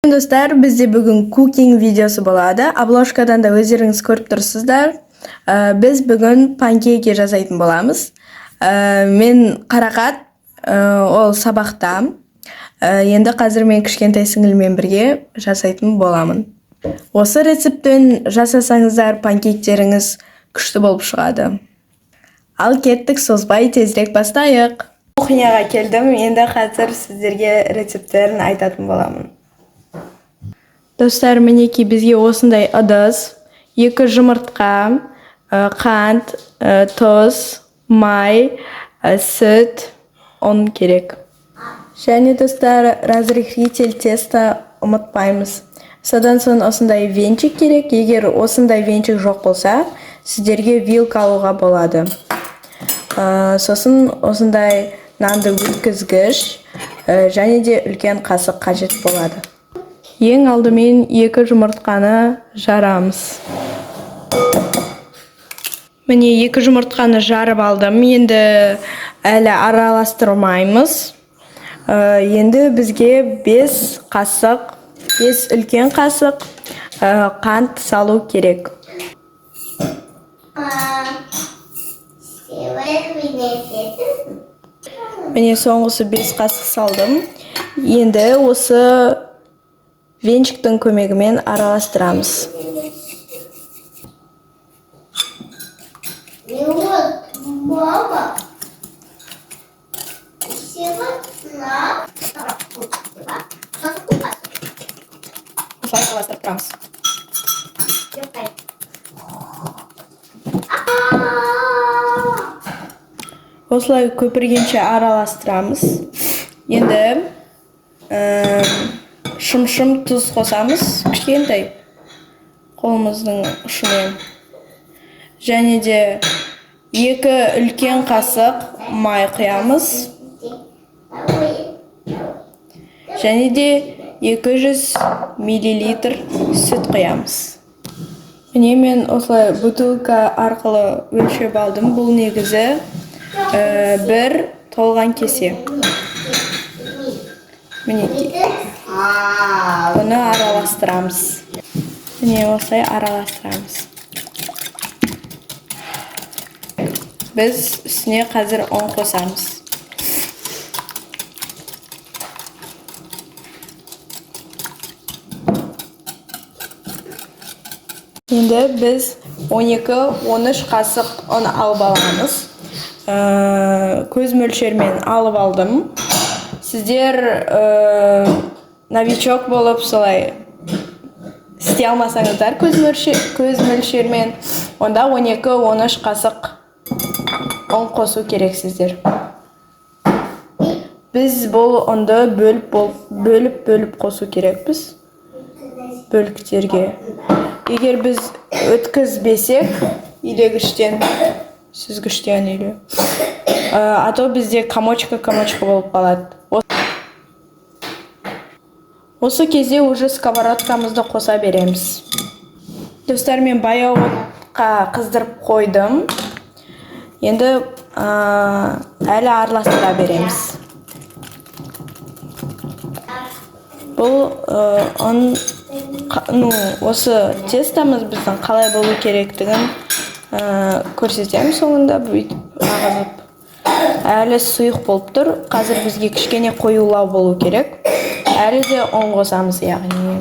Достар, бізде бүгін cooking видеосы болады. Обложкадан да өздеріңіз көріп тұрсыздар. Біз бүгін панкейки жасайтын боламыз. Мен Қарақат, ол сабақта. Енді қазір мен кішкентай сіңіліммен бірге жасайтын боламын. Осы рецептпен жасасаңыздар, панкейктеріңіз күшті болып шығады. Ал кеттік, созбай тезірек бастайық. Кухняға келдім, енді қазір сіздерге рецепттерін айтатын боламын. Достар, мінекей, бізге осындай ыдыс, екі жұмыртқа, қант, тұз, май, сүт, ұн керек. Және, достар, разрыхлитель теста ұмытпаймыз. Содан соң осындай венчик керек. Егер осындай венчик жоқ болса, сіздерге вилка алуға болады. Сосын осындай нанды өткізгіш, және де үлкен қасық қажет болады. Ең алдымен екі жұмыртқаны жарамыз. Міне, екі жұмыртқаны жарып алдым. Енді әлі араластырмаймыз. Енді бізге 5 қасық, 5 үлкен қасық қант салу керек. А, сегодня Міне, соңғысы 5 қасық салдым. Енді осы венчиктің көмегімен араластырамыз. И вот мама сегодня Осылай араластырып тұрамыз. Осылай көпіргенше араластырамыз. Енді шымшым тұз қосамыз, кішкентай қолымыздың ұшымен. Және де екі үлкен қасық май құямыз. Және де 200 миллилитр сүт құямыз. Міне, мен осылай бутылка арқылы өлшеп алдым. Бұл негізі бір толған кесе. Мінекей. Бұны араластырамыз. Міне, осылай араластырамыз. Біз үстіне қазір ұн қосамыз. Енді біз 12-13 қасық ұн алып аламыз. Көз мөлшермен алып алдым. Сіздер новичок болып солай істей алмасаңыздар көз мөлшермен, онда 12-13 қасық ұн қосу керексіздер. Біз бұл ұнды бөліп бөліп қосу керекпіз бөліктерге. Егер біз өткізбесек илегіштен, сүзгіштен или а то бізде комочка комочка болып қалады. Осы кезде уже сковородкамызды қоса береміз. Достар, мен баяу отқа қыздырып қойдым. Енді әлі араластыра береміз. Бұл ұн, ну, осы тестомыз біздің қалай болу керектігін көрсетемін соңында, бүйтіп ағызып. Әлі сұйық болып тұр. Қазір бізге кішкене қоюлау болу керек. Әлі де ұн қосамыз, яғни.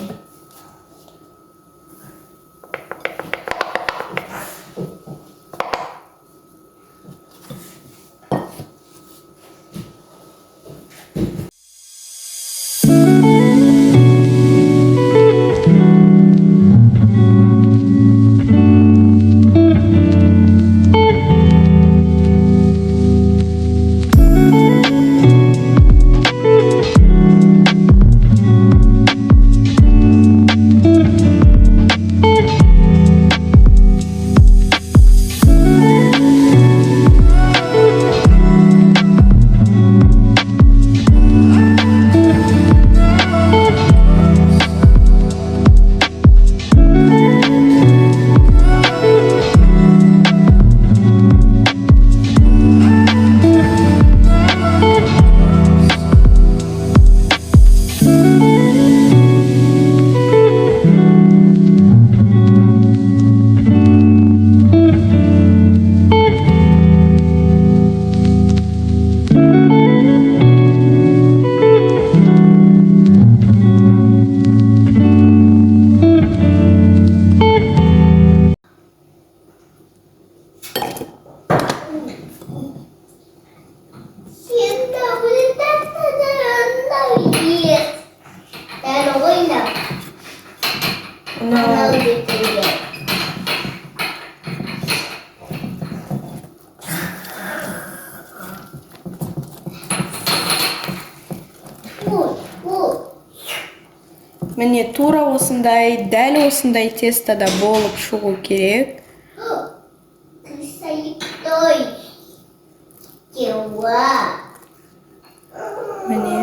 Ойна. Мынау Анау бетінде. Ой, ой. Міне, тура осындай, дәл осындай тестода болып шығу керек. Қисайып Кеуа. Міне,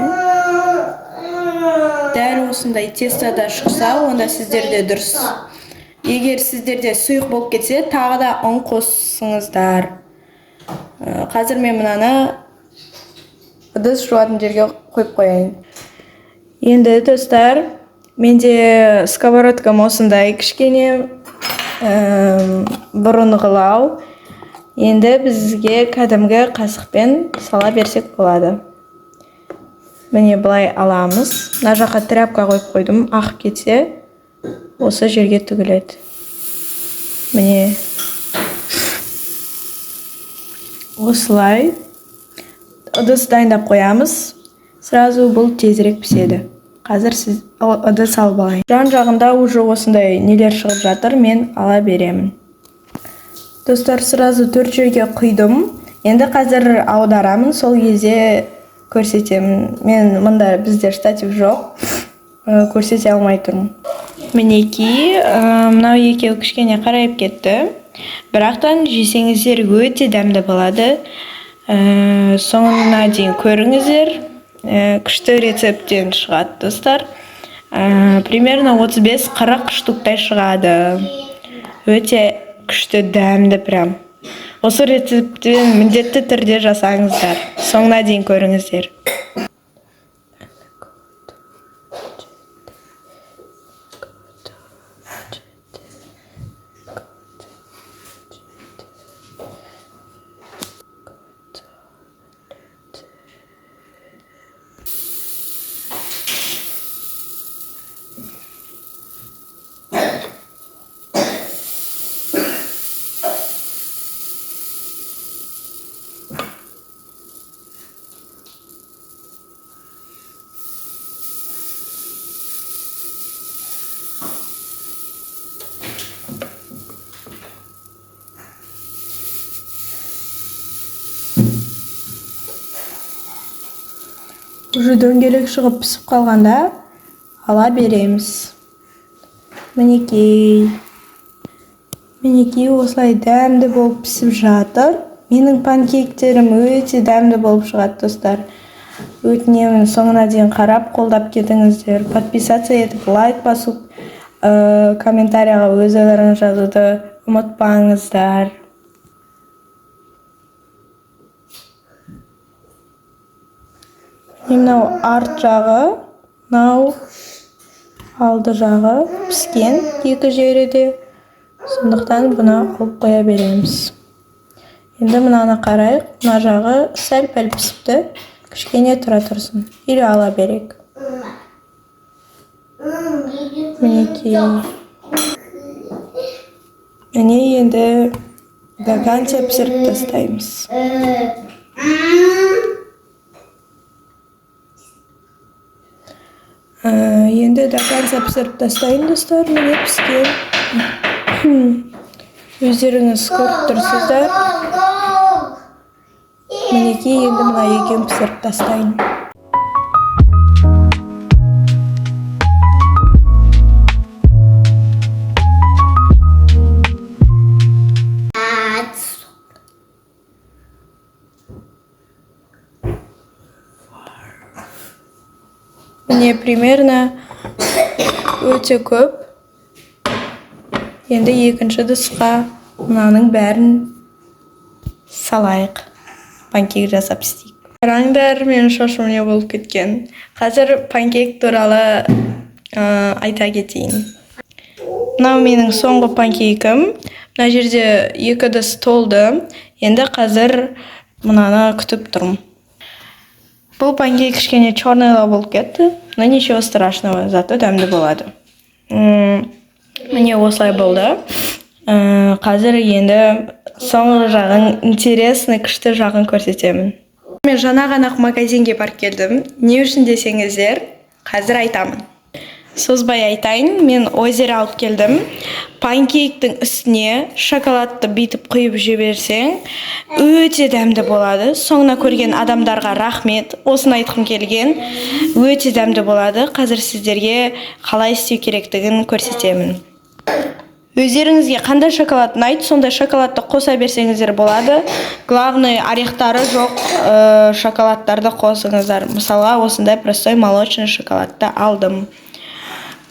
дәл осындай тестода шықса, онда сіздерде дұрыс. Егер сіздерде сұйық болып кетсе, тағы да ұн қоссыңыздар. Қазір мен мынаны ыдыс жуатын жерге қойып қояйын. Енді, достар, менде сковородкам осындай кішкене бұрынғылау. Енді бізге кәдімгі қасықпен сала берсек болады. Міне, былай аламыз. Мына жаққа тряпка қойып қойдым, ағып кетсе, осы жерге төгіледі. Міне, осылай ыдыс дайындап қоямыз. Сразу бұл тезірек піседі. Қазір сіз ыдыс алып алайын. Жан жағында уже осындай нелер шығып жатыр, мен ала беремін. Достар, сразу төрт жерге құйдым. Енді қазір аударамын, сол кезде көрсетемін. Мен мында, бізде штатив жоқ, көрсете алмай тұрмын. Мінекей, мынау екеуі кішкене қарайып кетті. Бірақтан жесеңіздер, өте дәмді болады. Соңына дейін көріңіздер. Күшті рецепттен шығады, достар. Примерно 35-40 штуктай шығады. Өте күшті, дәмді прям. Осы рецептпен міндетті түрде жасаңыздар. Соңына дейін көріңіздер. Уже дөңгелек шығып пісіп қалғанда ала береміз. Мінекей. Мінекей, осылай дәмді болып пісіп жатыр. Менің панкейктерім өте дәмді болып шығады, достар. Өтінемін, соңына дейін қарап, қолдап кетіңіздер. Подписаться етіп, лайк басып, комментарияға өз ойларыңызды жазуды ұмытпаңыздар. Міне, мынау арт жағы, мынау алды жағы піскен екі жері де. Сондықтан бұны алып қоя береміз. Енді мынаны қарайық. Мына жағы сәл пәл пісіпті. Кішкене тұра тұрсын. Или ала берейік. Мінекей. Міне, енді до конца пісіріп тастаймыз. Енді до конца пісіріп тастайын, достар. Міне, піскен. Өздеріңіз көріп тұрсыздар. Мінекей, енді мына екеуін пісіріп тастайын. Міне, примерно өте көп. Енді екінші ыдысқа мынаның бәрін салайық. Панкейк жасап істейік. Қараңдар, менің шашым не болып кеткен. Қазір панкейк туралы айта кетейін. Мынау менің соңғы панкейкім. Мына жерде екі ыдыс толды. Енді қазір мынаны күтіп тұрмын. Бұл панкейк кішкене черныйлау болып кетті, но ничего страшного, зато дәмді болады. Міне, осылай болды. Қазір енді соңғы жағын, интересный, күшті жағын көрсетемін. Мен жаңа ғана ақ магазинге барып келдім. Не үшін десеңіздер, қазір айтамын. Созбай айтайын, мен озеро алып келдім. Панкейктің үстіне шоколадты бүйтіп құйып жіберсең, өте дәмді болады. Соңына көрген адамдарға рахмет. Осыны айтқым келген. Өте дәмді болады. Қазір сіздерге қалай істеу керектігін көрсетемін. Өздеріңізге қандай шоколад ұнайды, сондай шоколадты қоса берсеңіздер болады. Главный, орехтары жоқ шоколадтарды қосыңыздар. Мысалға, осындай простой молочный шоколадты алдым.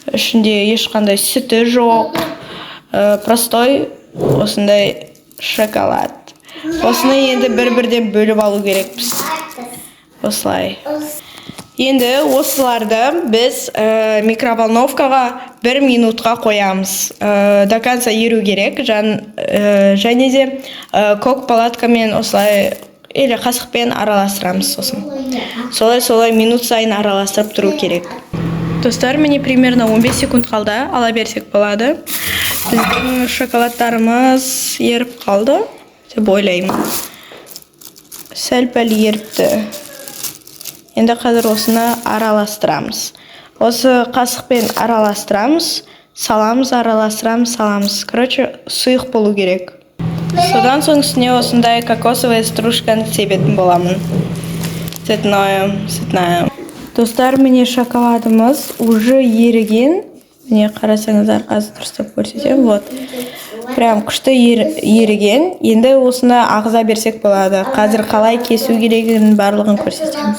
Ішінде ешқандай сүті жоқ. Простой осындай шоколад. Осыны енді бір-бірден бөліп алу керекпіз. Осылай. Енді осыларды біз микроволновкаға бір минутқа қоямыз. До конца еру керек. Және де көк палаткамен осылай или қасықпен араластырамыз сосын. Солай-солай минут сайын араластырып тұру керек. Достар, міне, примерно 15 секунд қалды. Ала берсек болады. Біздің шоколадтарымыз еріп қалды деп ойлаймын. Сәл-пәл еріпті. Енді қазір осыны араластырамыз. Осы қасықпен араластырамыз, саламыз, араластырамыз, саламыз. Короче, сұйық болу керек. Содан соң үстіне осындай кокосовая стружканы себетін боламын. Цветное, цветная. Достар, міне, шоколадымыз уже еріген. Міне, қарасаңыздар, қазір дұрыстап көрсетемін. Вот. Прям күшті еріген. Енді осыны ағыза берсек болады. Қазір қалай кесу керегін барлығын көрсетемін.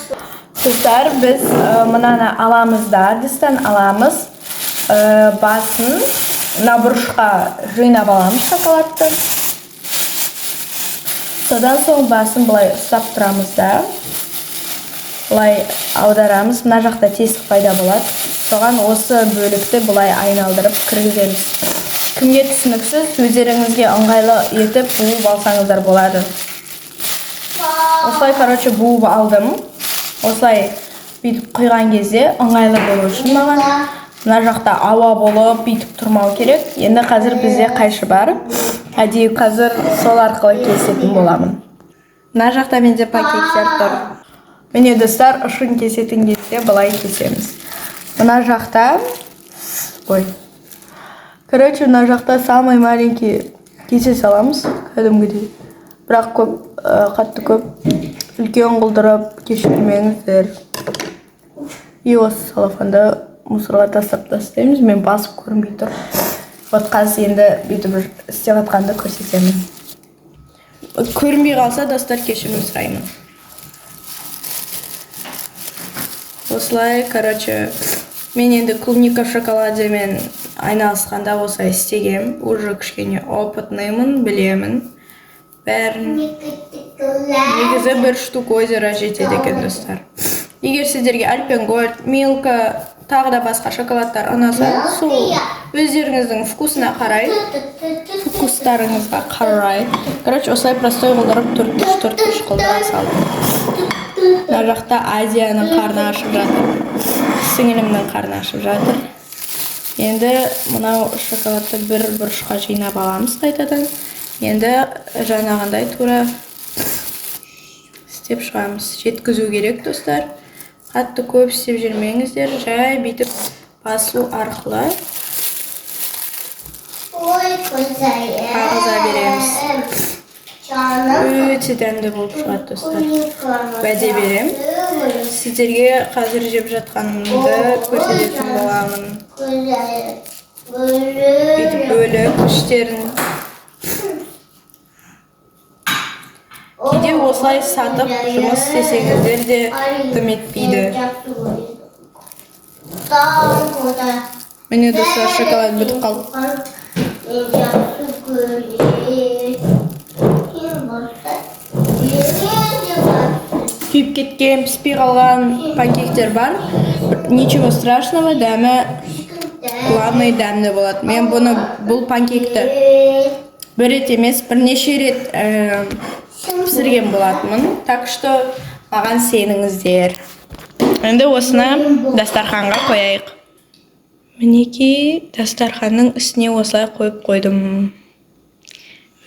Достар, біз мынаны аламыз да, ыдыстан аламыз. Басын мына бұрышқа жинап аламыз шоколадты. Содан соң басын былай ұстап тұрамыз да, былай аударамыз. Мына жақта тесік пайда болады. Соған осы бөлікті былай айналдырып кіргіземіз. Кімге түсініксіз, өздеріңізге ыңғайлы етіп буып алсаңыздар болады. Осылай, короче, буып алдым. Осылай бүйтіп құйған кезде ыңғайлы болу үшін маған мына жақта ауа болып бүйтіп тұрмау керек. Енді қазір бізде қайшы бар. Әдейі қазір сол арқылы кесетін боламын. Мына жақта менде пакеттер тұр. Міне, достар, ұшын кесетін кезде былай кесеміз. Мына жақта, ой. Короче, мына жақта самый маленький кесе саламыз кәдімгідей. Бірақ көп, қатты көп үлкен қылдырып кешірмеңіздер. И осы целлофанды мусорға тастап тастаймыз. Мен басып көрінбей тұр. Вот қазір енді бүйтіп істеп жатқанды көрсетемін. Көрінбей қалса, достар, кешірім сұраймын. Осылай, короче, мен енді клубника в шоколадемен айналысқанда осылай істегем. Уже кішкене опытныймын, білемін бәрін. Негізі бір штук озеро жетеді екен, достар. Егер сіздерге Альпен Гольд, Милка, тағы да басқа шоколадтар ұнаса, сол өздеріңіздің вкусына қарай, вкустарыңызға қарай. Короче, осылай простой қылдырып, төрт бұрыш, төрт бұрыш қылдыра салдым. Мына жақта Азияның қарны ашып жатыр. Сіңілімнің қарны ашып жатыр. Енді мынау шоколадты бір бұрышқа жинап аламыз қайтадан. Енді жаңағындай тура істеп шығамыз. Жеткізу керек, достар. Қатты көп істеп жүрмеңіздер. Жай бүйтіп басу арқылы ағыза береміз. Өте дәмді болып шығады, достар. Уәде берем. Сіздерге қазір жеп жатқанымды көрсететін боламын. Бүйтіп бөліп іштерін. Кейде осылай сатып жұмыс істесеңіздер де дым етпейді. Міне, достар, шоколад бітіп қалды. Мен жақсы көрем. Сен болса, Күйіп кеткен, піспей қалған панкейктер бар. Ничего страшного, дәмі главный дәмді болады. Мен бұны, бұл панкейкті бір рет емес, бірнеше рет пісірген болатынмын. Так что маған сеніңіздер. Енді осыны дастарханға қояйық. Мінекей, дастарханның үстіне осылай қойып қойдым.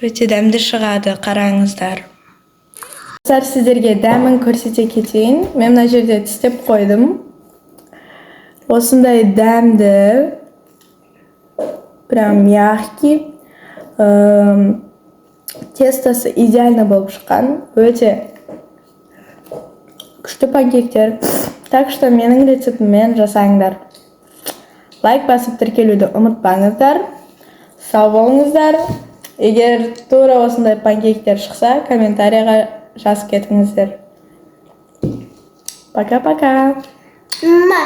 Өте дәмді шығады, қараңыздар. Достар, сіздерге дәмін көрсете кетейін. Мен мына жерде тістеп қойдым. Осындай дәмді, прям мягкий. Тестосы идеально болып шыққан. Өте күшті панкейктер. Так что менің рецептіммен жасаңдар. Лайк басып, тіркелуді ұмытпаңыздар. Сау болыңыздар. Егер тура осындай панкейктер шықса, комментарийға жазып кетіңіздер. Пока-пока. Ма.